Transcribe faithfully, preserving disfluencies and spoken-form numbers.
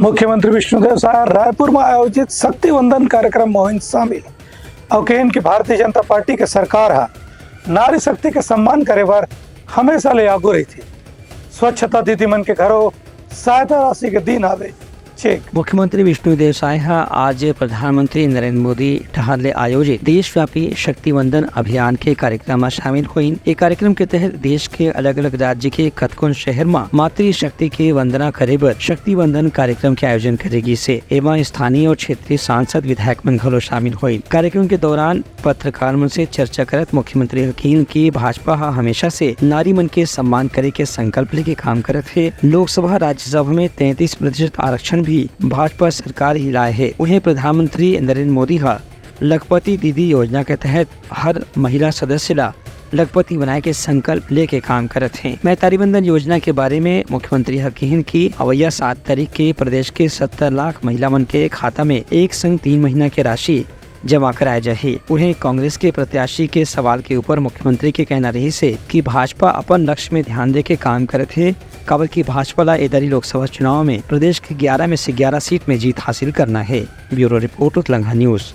मुख्यमंत्री विष्णुदेव साय रायपुर में आयोजित शक्ति वंदन कार्यक्रम में होइस शामिल। अउ कहिन कि भारतीय जनता पार्टी के सरकार ह नारी शक्ति के सम्मान करे बर हमेशा ले आगू रहिथे। स्वच्छता दीदी मन के घरो सहायता राशि के दिन आवे चेक। मुख्यमंत्री विष्णुदेव साय ह आज प्रधानमंत्री नरेंद्र मोदी डहार ले आयोजित देशव्यापी शक्ति वंदन अभियान के कार्यक्रम म शामिल होइन। ए कार्यक्रम के तहत देश के अलग-अलग राज्य के कतकोन शहर म मातृ शक्ति के वंदना करे बर शक्ति वंदन कार्यक्रम के आयोजन करे गिस हे। एमा स्थानीय अउ क्षेत्रीय सांसद, विधायक मन घलो शामिल होइन। कार्यक्रम के दौरान पत्रकार मन से चर्चा करत मुख्यमंत्री ह कहिन कि भाजपा ह हमेशा से नारी मन के सम्मान करे के संकल्प लेके काम करत हे। लोकसभा, राज्यसभा में तैंतीस प्रतिशत आरक्षण भी भाजपा सरकार ही लाए हे। उहें, प्रधानमंत्री नरेंद्र मोदी ह लखपति दीदी योजना के तहत हर महिला सदस्य ला लखपति बनाए के संकल्प लेके काम करत हे। मैतारी वंदन योजना के बारे में मुख्यमंत्री ह कहिन कि अवइया सात तारीख के प्रदेश के सत्तर लाख महिला मन के खाता में एक संग तीन महीना के राशि जमा कराए जाही। उहें, कांग्रेस के प्रत्याशी के सवाल के ऊपर मुख्यमंत्री के कहना रहिस हे कि भाजपा अपन लक्ष्य में ध्यान देके काम करत हे, काबर कि भाजपा ला ए दरी लोकसभा चुनाव में प्रदेश के ग्यारह में से ग्यारह सीट में जीत हासिल करना हे। Bureau report, Utlangha news.